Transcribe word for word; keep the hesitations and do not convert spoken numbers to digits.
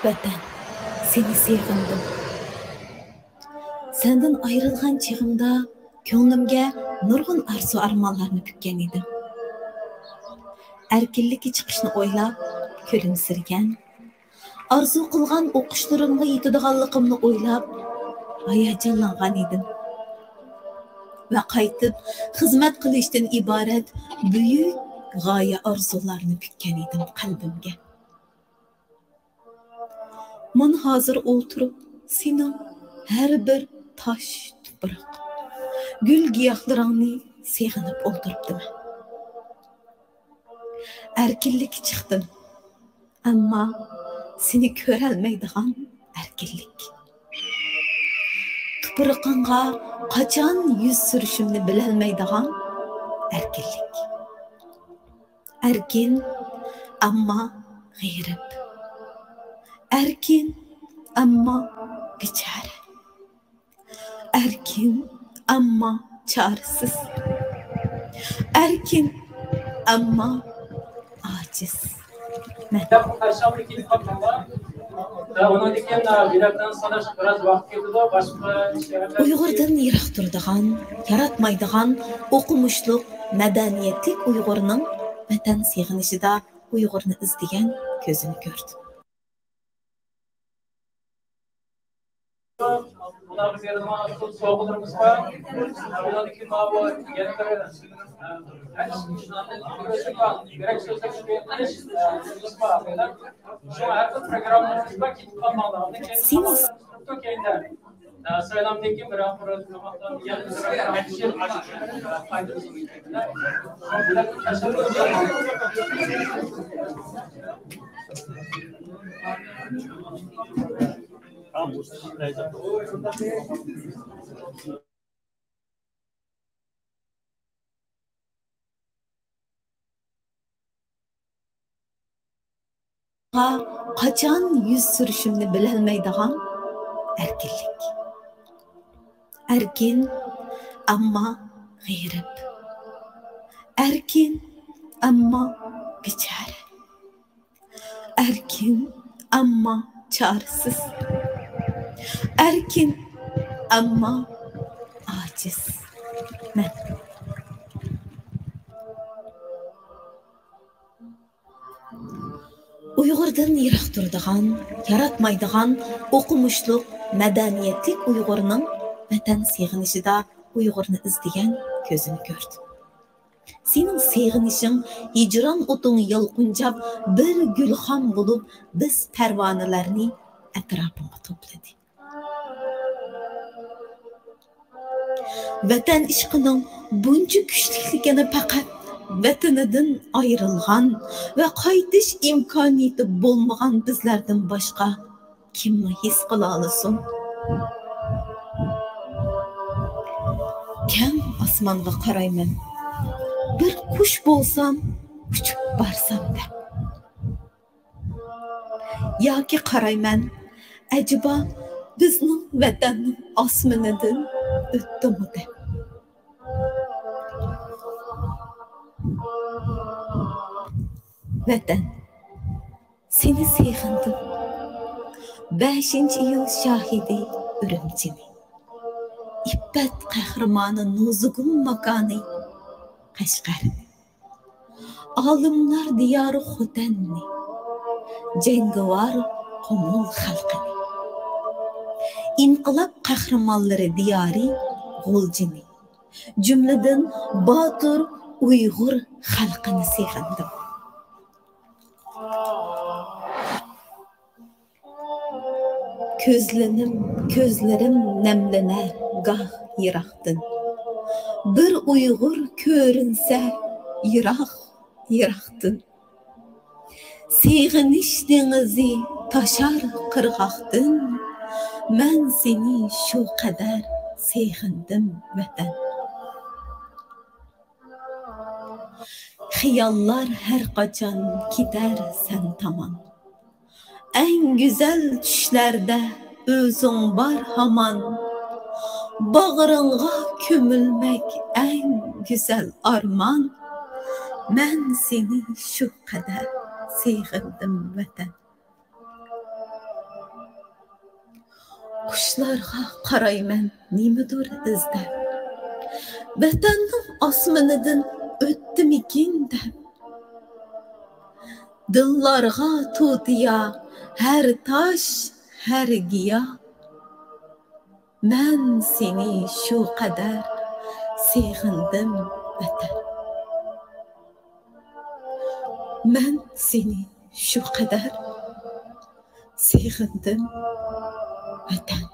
ۋەتەن، سېنى سېغىندىم. سەندىن ئايرىلغان چېغىمدا كۆڭلۈمگە نۇرغۇن ئارزۇ-ئارمانلارنى پۈككەن ئىدىم. ئەركىنلىككە چىقىشنى ئويلاپ كۈلۈمسىرىگەن، ئارزۇ قىلغان ئوقۇشلىرىمغا يېتىدىغانلىقىمنى ئويلاپ ھاياجانلانغان ئىدىم. ۋە قايتىپ خىزمەت قىلىشتىن ئىبارەت بۈيۈك غايە-ئارزۇلارنى پۈككەن ئىدىم قەلبىمگە. مانا ھازىر ئولتۇرۇپ سېنىڭ ھەر بىر تاش، تۇپراق، گۈل-گىياھلىرىڭنى سېغىنىپ ئولتۇرۇپتىمەن. ئەركىنلىككە چىقتىم، ئەمما سېنى كۆرەلمەيدىغان ئەركىنلىك. تۇپرىقىڭغا قاچان يۈز سۈرۈشۈمنى بىلەلمەيدىغان ئەركىنلىك. ئەركىن، ئەمما غېرىب. ئەركىن، ئەمما بىچارە. ئەركىن، ئەمما چارىسىز. ئەركىن، ئەمما ئاجىز. مەن. ئۇيغۇردىن يىراق تۇرىدىغان، ياراتمايدىغان، ئوقۇمۇشلۇق، مەدەنىيەتلىك ئۇيغۇرنىڭ ۋەتەن سېغىنىشىدا ئۇيغۇرنى ئىزدىگەن كۆزىنى كۆردۈم. سېنىڭ سايلامدىكى بىر قاچان يۈز سۈرۈشۈمنى بىلەلمەيدىغان ئەركىنلىك. ئەركىن، ئەمما غېرىب. ئەركىن، ئەمما بىچارە. ئەركىن، ئەمما چارىسىز. ئەركىن، ئەمما ئاجىز. مەن. ئۇيغۇردىن يىراق تۇرىدىغان، ياراتمايدىغان، ئوقۇمۇشلۇق، مەدەنىيەتلىك ئۇيغۇرنىڭ ۋەتەن سېغىنىشىدا ئۇيغۇرنى ئىزدىگەن كۆزىنى كۆردۈم. سېنىڭ سېغىنىشىڭ ھىجران ئوتۇڭ يالقۇنجاپ، بىر گۈلخان بولۇپ، بىز پەرۋانىلەرنى ئەتراپىڭغا توپلىدى. ۋەتەن ئىشقىنىڭ بۇنچە كۈچلۈكلۈكىنى پەقەت ۋەتىنىدىن ئايرىلغان ۋە قايتىش ئىمكانىيىتى بولمىغان بىزلەردىن باشقا كىممۇ ھېس قىلالىسۇن؟ كەڭ ئاسمانغا قارايمەن، بىر قۇش بولسام، ئۇچۇپ بارسام دەپ. ياكى قارايمەن، ئەجەبا بىزنىڭ ۋەتەننىڭ ئاسمىنىدىن ئۆتتىمۇ دەپ. ۋەتەن، سېنى سېغىندىم. بەشىنچى ئىيۇل شاھىدى ئۈرۈمچىنى، ئىپپەت قەھرىمانى نۇزۇگۇم ماكانى قەشقەرنى، ئالىملار دىيارى خوتەننى، جەڭگىۋار قۇمۇل خەلقىنى، ئىنقىلاب قەھرىمانلىرى دىيارى غۇلجىنى، جۈملىدىن باتۇر ئۇيغۇر خەلقىنى سېغىندىم. كۆزلىنىم، كۆزلىرىم نەملىنەر گاھ يىراقتىن. بىر ئۇيغۇر كۆرۈنسە يىراق، يىراقتىن. سېغىنىش دېڭىزى تاشار قىرغاقتىن. مەن سېنى شۇ قەدەر سېغىندىم، ۋەتەن. خىياللار ھەر قاچان كېتەر سەن تامان. ئەڭ گۈزەل چۈشلەردە ئۆزۈڭ بار ھامان. باغرىڭغا كۆمۈلمەك ئەڭ گۈزەل ئارمان. مەن سېنى شۇ قەدەر سېغىندىم، ۋەتەن. قۇشلارغا قارايمەن نېمىدۇر ئىزدەپ، ۋەتەننىڭ ئاسمىنىدىن ئۆتتىمىكىن دەپ. دىللارغا تۇتىيا ھەر تاش، ھەر گىياھ. مەن سېنى شۇ قەدەر سېغىندىم، ۋەتەن. مەن سېنى شۇ قەدەر سېغىندىم، ۋەتەن.